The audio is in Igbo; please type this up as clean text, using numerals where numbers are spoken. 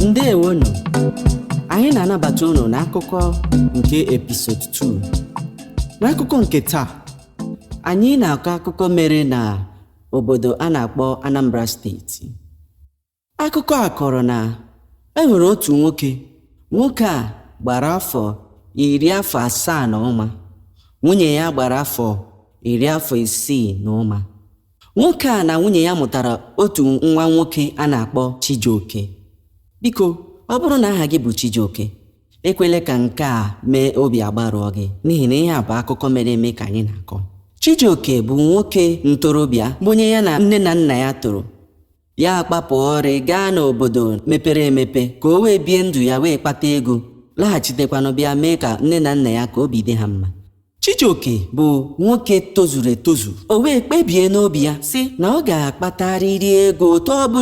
Ndewonu. Anyị na-anabata unu n'akụkọ nke episode 2. N'akụkọ nke taa, anyị na-akọ akụkọ mere na obodo a na-akpọ Anambra Steeti. Akụkọ a kọrọ na e nwere otu nwoke. Nwoke a gbara afọ 70 na ụma. Nwunye ya gbara afọ 60 na ụma. Nwoke a na nwunye ya mụtara otu nwa nwoke a na-akpọ Chijioke. Biko, ọ bụrụ na aha gị bụ Chijioke, ekwela ka nke a mee obi agbarụọ gị, n'ihi na ihe a bụ akụkọ mere eme ka anyị na-akọ. Chijioke bụ nwoke ntorobịa bụ onye ya na nne na nna ya toro. Ya akpapụ ọrị gaa n'obodo mepere emepe ka o wee bie ndụ ya wee kpata ego, laghachitekwanụ bịa mee ka nne na nna ya ka obi dị ha mma. Chijioke bụ nwoke tozuru etozu. O wee kpebie n'obi ya sị na ọ ga-akpatarịrị ego otu ọ bụla.